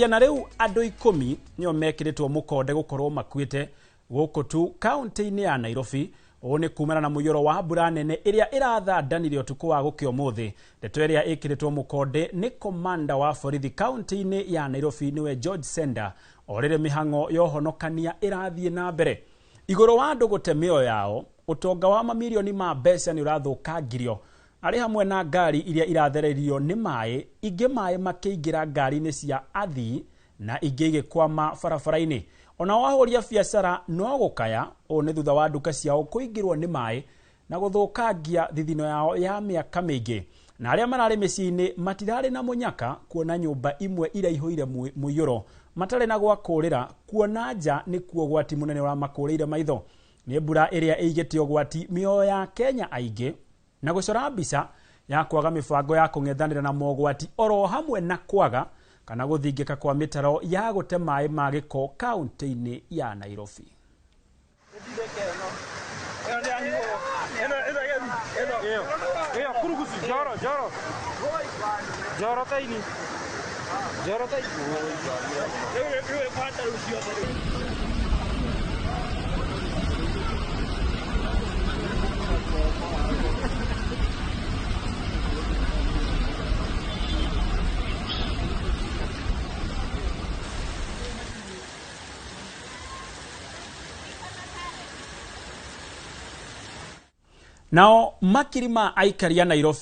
Na rĩu andũ 10 nĩo mekĩrĩtwo mũkonde gũkorwo makuĩte gũkũ tu kaunti-inĩ ya Nairobi. Ũũ nĩ kumana na mũiyũro wa mbura nene ĩrĩa ĩrathandanire ũtukũ wa gũkĩa ũmũthĩ. Ndeto ĩrĩa ĩkĩrĩtwo mũkonde nĩ komanda wa borithi kaunti-inĩ ya Nairobi nĩwe George Senda, o rĩrĩ mĩhang'o ya ũhonokania ĩrathiĩ na mbere. Igũrũ wa andũ gũte mĩoyo yao, ũtonga wa mamirioni ma mbeca nĩ ũrathũkangirio arĩ hamwe na ngari iria irathererio nĩ maĩ, ingĩ maĩ makĩingĩra ngari-inĩ cia athii na ingĩ igĩkwama barabara-inĩ. Onao ahũri a biacara no gũkaya, ũũ nĩ thutha wa nduka ciao kũingĩrwo nĩ maĩ na gũthũkangia thithino yao ya mĩaka mĩingĩ. Na arĩa mararĩ mĩciĩ-inĩ matirarĩ na mũnyaka kuona nyũmba imwe iraihũire mũiyũro matarĩ na gwa kũũrĩra, kuona nja nĩkuo ũgwati mũnene ũramakũrĩire maitho. Nĩ mbura ĩrĩa ĩigĩte ũgwati mĩoyo ya Kenya aingĩ na gũcora mbica ya kwaga mĩbango ya kũng'ethanĩra na mogwati oro hamwe na kwaga kana gũthingĩka kwa mĩtaro ya gũte maĩ ma gĩko kaunti-inĩ ya Nairobi. Nao makiri ma aikari a Nairobi